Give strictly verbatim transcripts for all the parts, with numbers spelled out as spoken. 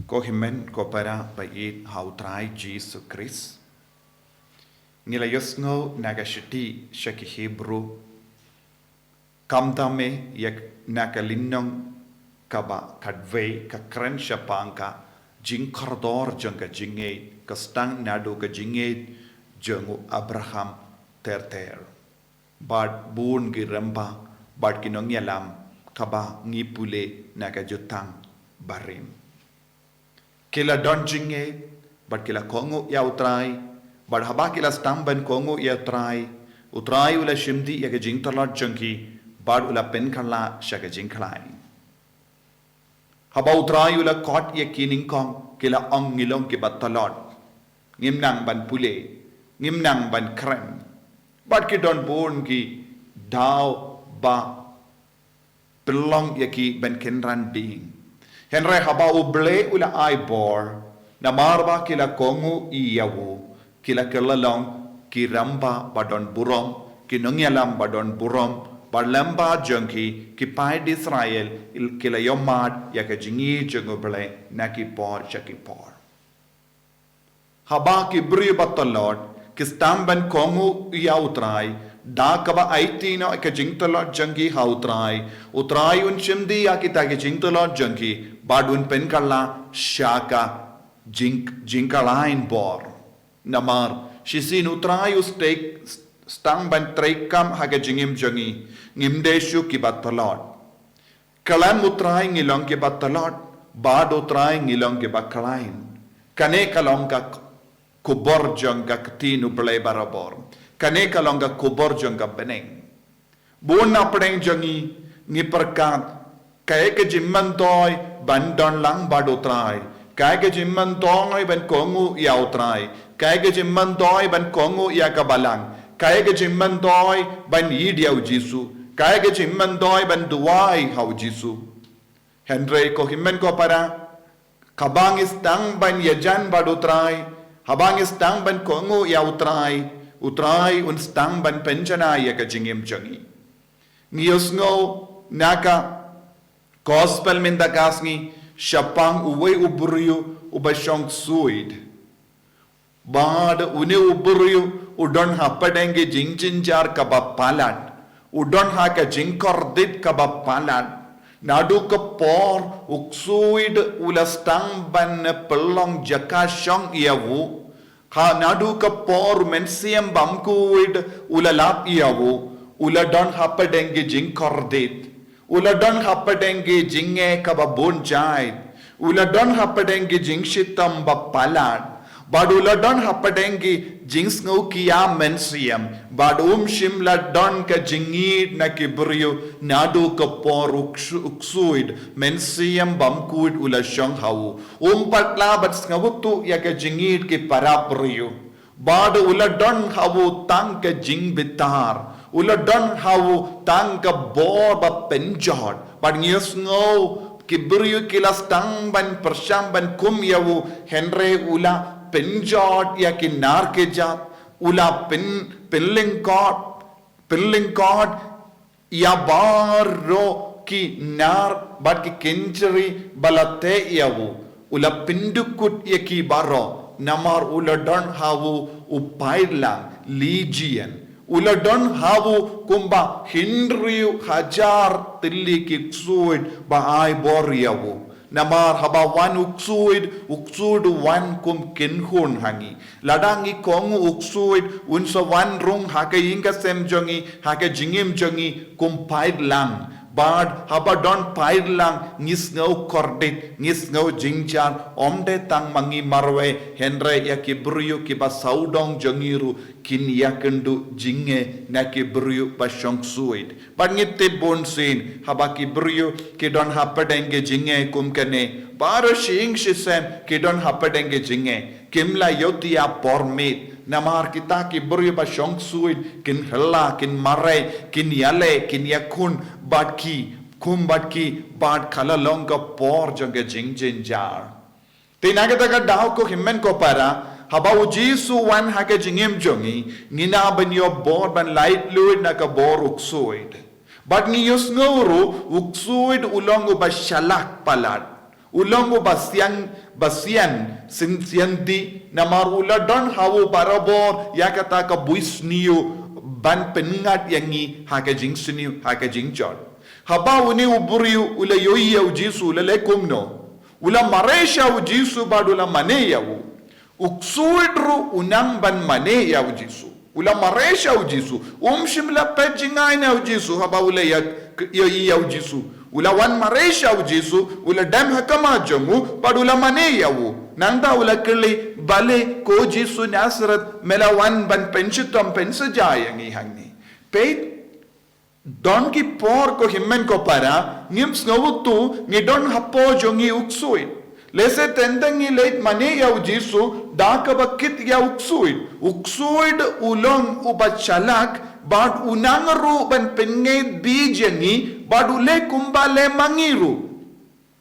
Ko hynmen ko para ba ïeit ha u Trai Jisu Khrist. Ngi la ïohsngew na ka shithi sha ki Hebru. Kumta me ïa na ka lynnong kaba khatwei ka kren shaphang ka jingkordor jong ka jingngeit, ka sdang naduh ka jingngeit jong u Abraham ter ter. Bad bun ki rymba bad ki nongïalam kaba ngi pule na ka Jutang Barim. Ki la don jingngeit bad ki la kohnguh ïa u Trai, bad haba ki la sdang ban kohnguh ïa u Trai, u Trai u la shim dih ïa ka jingtlot jong ki bad u la pynkylla sha ka jingkhlaiñ. Haba u Trai u la khot ïa ki nyngkong, ki la ong, ngi long kiba tlot, ngim nang ban pule, ngim nang ban kren. Bad ki don bun ki daw ba pynlong ïa ki ban kynran bieit. Hynrei haba u Blei u la ai bor, namar ba ki la kohnguh ïa u, ki la kylla long ki rymba ba don burom, ki nongïalam ba don burom, bad lyngba jong ki, ki paid Israel, ki la ïohmad ïa ka jingïeit jong u Blei na ki por sha ki por. Haba ki briew ba tlot ki sdang ban kohnguh ïa u Trai, da kaba aiti noh ka jingtlot jong ki ha u Trai, u Trai un shim dih ïa kita ki jingtlot jong ki, bad un pynkylla sha ka jing, jingkhlaiñ bor. Namar shisien u Trai u sdang ban treikam ha ka jingim jong ngi, ngim dei shuh kiba tlot. Khlem u Trai ngi long kiba tlot, bad u Trai ngi long kiba khlaiñ. Kane ka long ka khubor jong ka ktien u Blei barabor. Kane ka long ka khubor jong ka bneng. Bun na pdeng jong ngi, ngi pyrkhat, kaei ka jingmyntoi ban don lang bad u Trai. Kaei ka jingmyntoi ban kohnguh ïa u Trai. Kaei ka jingmyntoi ban kohnguh ïa ka Balang. Kaei ka jingmyntoi ban ïeit ïa u Jisu. Kaei ka jingmyntoi ban duwai ha u Jisu. Hynrei ko hynmen ko para, haba ngi sdang ban ïajan bad u Trai, haba ngi sdang ban kohnguh ïa u Trai, u Trai un sdang ban pynjanai ïa ka jingim jong ngi. Ngi ïohsngew na ka Gospel mynta ka sngi shaphang uwei u briew uba shong ksuid. Bad une u briew u don hapdeng ki jingjynjar kaba palat, u don ha ka jingkordit kaba palat. Naduh ka por u ksuid u la sdang ban pynlong jaka shong ïa u, ha naduh ka por u Mynsiem Bakhuid u la lap ïa u, u la don hapdeng ki jingkordit. U la don hapdeng ki jingeh kaba bun jait. U la don hapdeng ki jingshitom ba palat. Bad u la don hapdeng ki jingsngewkhia mynsiem. Bad um shym la don ka jingïeit na ki briew naduh ka por u ksu-, u ksuid Mynsiem Bakhuid u la shong ha u. Um pat lah ban sngewthuh ïa ka jingïeit ki para briew. Bad u la don ha u tang ka jingbitar. U la don ha u tang ka bor ba pynjot. Bad ngi ïohsngew ki briew ki la sdang ban pyrshang ban khum ïa u, hynrei u la pynjot ïa ki nar ki jat. U la pyn, pynlyngkot, pynlyngkot ïa baroh ki nar bad ki kynjri ba la teh ïa u. U la pyndukut ïa ki baroh, namar u la don ha u u paidlang, legion. U la don ha u kumba hynriew hajar tylli ki ksuid ba ai bor ïa u. Namar haba wan u ksuid, u ksuid u wan kum kynhun ha ngi. Lada ngi kohnguh u ksuid, un sa wan rung ha ka ïing ka sem jong ngi, ha ka jingim jong ngi, kum paidlang. Bad haba don paidlang, ngi sngew kordit, ngi sngew jynjar, ym dei tang ma ngi marwei, hynrei ïa ki briew kiba sawdong jong ngi ruh, kin ïakynduh jingeh na ki briew ba shong ksuid. Bad ngi tip bunsien, haba ki briew ki don hapdeng ki jingeh kum kane, baroh shi ïing shi sem ki don hapdeng ki jingeh. Kim la ïoh ïa por miet, namar kita ki briew ba shong ksuid, kin hela, kin mareh, kin ïaleh, kin ïakhun, bad ki, kum bad ki, bad ka la long ka por jong ka jingjynjar. Te na kata ka daw ko hynmen ko para, haba u Jisu wan ha ka jingim jong ngi, ngi nang ban ïoh bor ban laitluid na ka bor u ksuid. Bad ngi ïohsngew ruh, u ksuid u long uba shalak palat. U long uba siang, ba sian, sien sian dih, namar u la don ha u barabor ïa kata ka buisniew ban pynngat ïa ngi ha ka jingsniew, ha ka jingjot. Haba une u briew u la ïohi ïa u Jisu, u la leh kumno? U la mareh sha u Jisu bad u la mane ïa u. U ksuid ruh u nang ban mane ïa u Jisu. U la mareh sha u Jisu. Um shym la peit jngai na u Jisu haba u la ïa, ïohi ïa u Jisu. U la wan mareh sha u Jisu, u la dem ha khmat jong u, bad u la mane ïa u. Nangta u la kylli, balei ko Jisu Nasareth me la wan ban pynshitom pynshitom ïa ngi hangne? Peit, don ki por ko hynmen ko para, ngim sngewthuh, ngi don hapoh jong ngi u ksuid. Lehse teng teng ngi leit mane ïa u Jisu da kaba kit ïa u ksuid. U ksuid u long uba shalak, bad u nang ruh ban pynngeit beit ïa ngi, bad u leh kumba leh ma ngi ruh.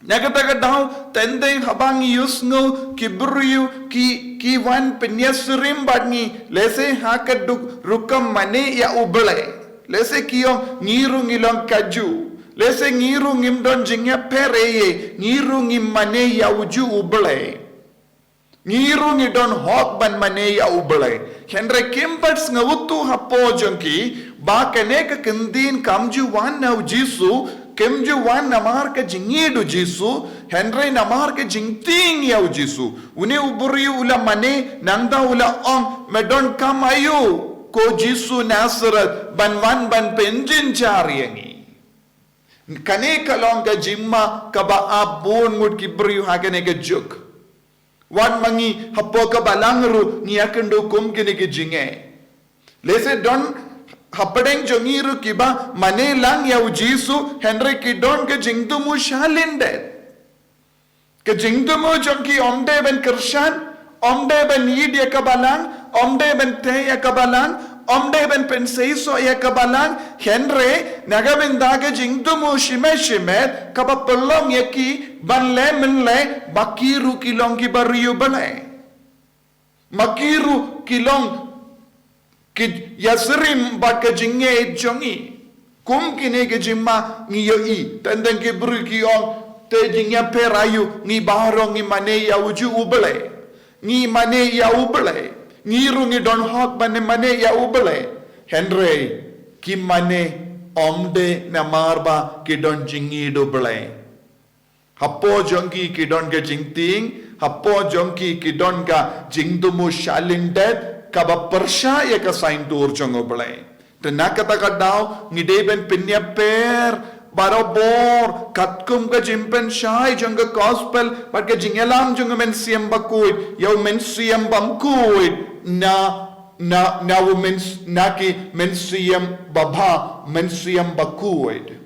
Na kata ka daw, teng teng haba ngi ïohsngew ki briew ki, ki wan pynïasyriem bad ngi, lehse ha ka duk rukom mane ïa U Blei. Lehse ki ong ngi ruh ngi long kajuh. Lehse ngi ruh ngim don jingïapher ei ei, ngi ruh ngi mane ïa u juh U Blei. Ngi ruh ngi don hok ban mane ïa U Blei. Hynrei kim pat sngewthuh hapoh jong ki ba kane ka ktien kam ju wan na u Jisu, kim ju wan namar ka jingïeit u Jisu, hynrei namar ka jingtieng ïa u Jisu. Une u briew u la mane, nangta u la ong, me donkam aïu, ko Jisu Nasareth, ban wan ban pynjynjar ïa ngi. Kane ka long ka jingma kaba ap bun ngut ki briew ha kane ka juk. Wat ma ngi hapoh ka balang ruh ngi ïakynduh kum kine ki jingeh. Lehse don hapdeng jong ngi ruh kiba mane lang ïa u Jisu, hynrei ki don ka jingthmu shalyndet. Ka jingthmu jong ki ym dei ban kyrshan, ym dei ban ïeit ïa ka balang, ym dei ban tei ïa ka balang, ym dei ban pynseisoh ïa ka balang, hynrei na ka bynta ka jingthmu shimet shimet kaba pynlong ïa ki ban leh mynleh ba ki ruh ki long kiba riewblei. Ma ki ruh ki long ki ïasyriem bad ka jingngeit jong ngi. Kum kine ki jingma ngi ïohi, teng teng ki briew ki ong, te jingïapher aïu, ngi baroh ngi mane ïa u juh U Blei. Ngi mane ïa U Blei. Ngi ruh ngi don hok ban mane ïa U Blei. Hynrei ki mane ym dei namar ba ki don jingïeit U Blei. Hapoh jong ki ki don ka jingtieng, hapoh jong ki ki don ka jingthmu shalyndet, kaba pyrshah ïa ka saiñdur jong U Blei. Te na kata ka daw, ngi dei ban pynïapher barabor katkum ka jingpynshai jong ka gospel bad ka jingïalam jong u Mynsiem Bakhuid ïa u mynsiem bymkhuid, na, na, na u myns-, na ki mynsiem babha, mynsiem bakhuid.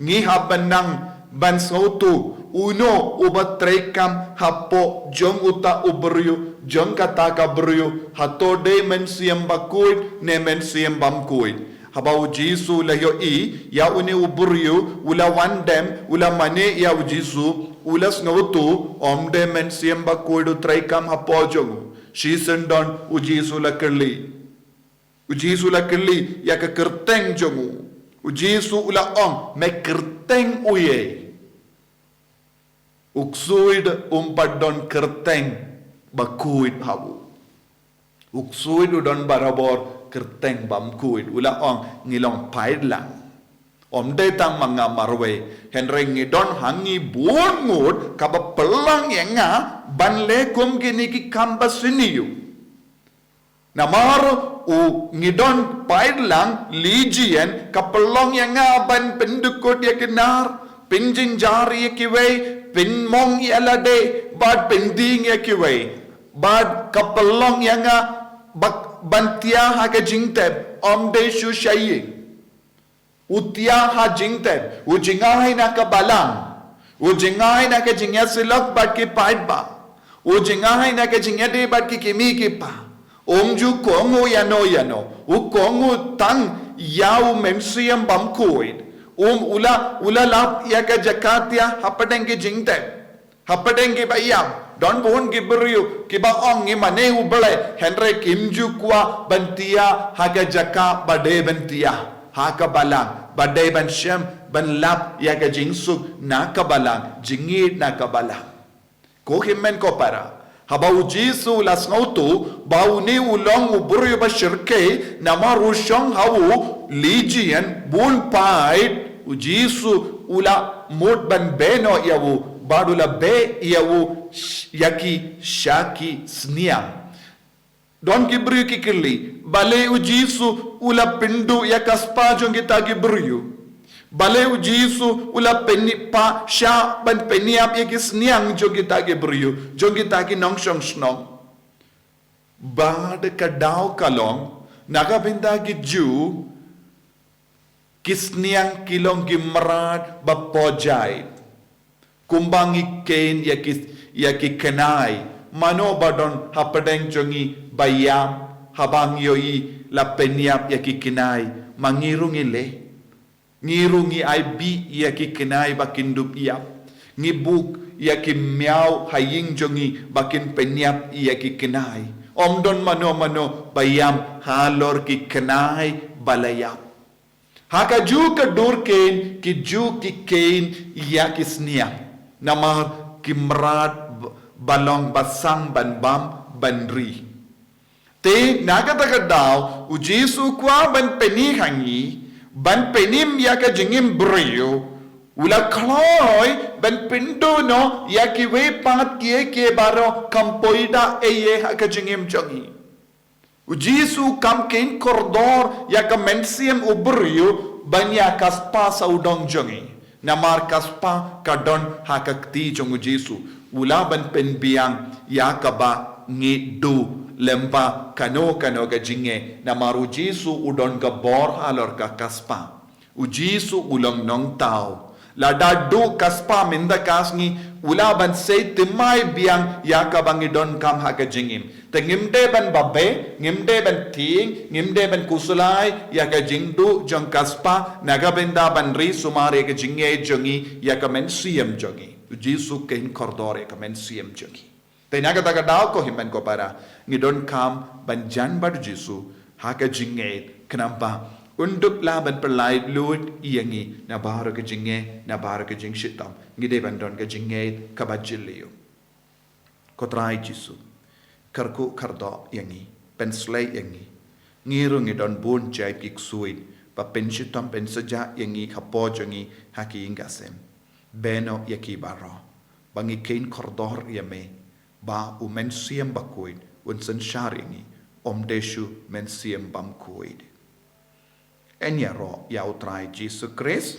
Ngi hap ban nang ban sngewthuh, uno uba treikam hapoh jong uta u briew, jong kata ka briew, hato dei mynsiem bakhuid ne mynsiem bymkhuid. Haba u Jisu u la ïohi ïa une u briew, u la wan dem, u la mane ïa u Jisu, u la sngewthuh, ym dei mynsiem bakhuid u treikam hapoh jong u. Shisien don u Jisu u la kylli. U Jisu u la kylli ïa ka kyrteng jong u. U Jisu u la ong, me kyrteng uei? U ksuid um pat don kyrteng bakhuid ha u. U ksuid u don barabor kyrteng bymkhuid. U la ong, ngi long paidlang. Ym dei tang ma nga marwei, hynrei ngi don ha ngi bun ngut kaba pynlong ïa nga ban leh kum kine ki kam basniew. Namar u ngi don paidlang, legion, ka pynlong ïa nga ban pyndukut ïa ki nar, pynjynjar ïa kiwei, pynmong ïa lade, bad pyndieng ïa kiwei. Bad ka pynlong ïa nga bak-, ban tia ha ka jingtep, ym dei shu sha ïing. U tia ha jingtep, u jngai na ka balang, u jngai na ka jingïasyllok bad ki paidbah, u jngai na ka jingïadei bad ki kmie ki kpa. Um ju kohnguh ïano ïano, u kohnguh tang ïa u mynsiem bymkhuid. Um u la, u la lap ïa ka jaka tia hapdeng ki jingtep. Hapdeng kiba ïap, don bun ki briew kiba ong ngi mane U Blei, hynrei kim ju kwah ban tia ha ka jaka ba dei ban tia. ha ka balang, ba dei ban shem, ban lap ïa ka jingsuk na ka balang, jingïeit na ka balang. Ko hynmen ko para, haba u Jisu u la sngewthuh ba une u long u briew ba shyrkhei, namar u shong ha u Legion bun paid, u Jisu u la mut ban beh noh ïa u, bad u la beh ïa u sh-, ïa ki sha ki sniang. Don ki briew ki kylli, balei u Jisu u la pynduh ïa ka spah jong kita ki briew? Balei u Jisu u la pynïap, shah ban pynïap ïa ki sniang jong kita ki briew, jong kita ki nongshong shnong? Bad ka daw ka long, na ka bynta ki Jiw, ki sniang ki long ki mrad ba pyrshah. Kumba ngi kheiñ ïa ki, ïa ki kynai, mano ba don hapdeng jong ngi ba ïap, haba ngi ïohi la pynïap ïa ki kynai, ma ngi ruh ngi leh. Ngi ruh ngi ai bih ïa ki kynai ba kin dup ïap. Ngi buh ïa ki miaw ha ïing jong ngi ba kin pynïap ïa ki kynai. Ym don mano mano ba ïam halor ki kynai ba la ïap. Ha kajuh ka dur kheiñ, ki Jiw ki kheiñ ïa ki sniang, namar ki mrad ba long ba sah ban bam ban ri. Te na kata ka daw, u Jisu u kwah ban pyni ha ngi, ban pynim ïa ka jingim briew, u la khlaiñ ban pynduh noh ïa kiwei pat kiei kiei baroh, kam poi da ei ei ha ka jingim jong ngi. U Jisu u kam kheiñ kordor ïa ka mynsiem u briew ban ïa ka spah sawdong jong ngi. Namar ka spah ka don ha ka kti jong u Jisu. U lah ban pynbiang ïa kaba ngi duh lyngba kano kano ka jingeh. Namar u Jisu u don ka bor halor ka, ka spah. U Jisu u long nongthaw. Lada duh ka spah mynta ka sngi, u lah ban sei thymmai biang ïa kaba ngi donkam ha ka jingim. Te ngim dei ban babe, ngim dei ban tieng, ngim dei ban khuslai ïa ka jingduh jong ka spah, na ka bynta ban ri sumar ïa ka jingngeit jong ngi, ïa ka mynsiem jong ngi. U Jisu u kheiñ kordor ïa ka mynsiem jong ngi. Te na kata ka daw, ko hynmen ko para, ngi donkam ban jan bad u Jisu ha ka jingngeit, khnang ba un dup lah ban pyllait luid ïa ngi na baroh ka jingngeit, na baroh ka jingshitom. Ngi dei ban don ka jingngeit kaba jylliew. Ko Trai Jisu, kyrkhu kyrdoh ïa ngi, pynshlei ïa ngi. Ngi ruh ngi don bun jait ki ksuid ba pynshitom, pynshitom ïa ngi hapoh jong ngi ha ki ïing ki sem. Beh noh ïa ki baroh, ba ngi kheiñ kordor ïa me, ba u Mynsiem Bakhuid un synshar ïa ngi, ym dei shuh mynsiem bymkhuid. Yn ïaroh ïa u Trai Jisu Khrist.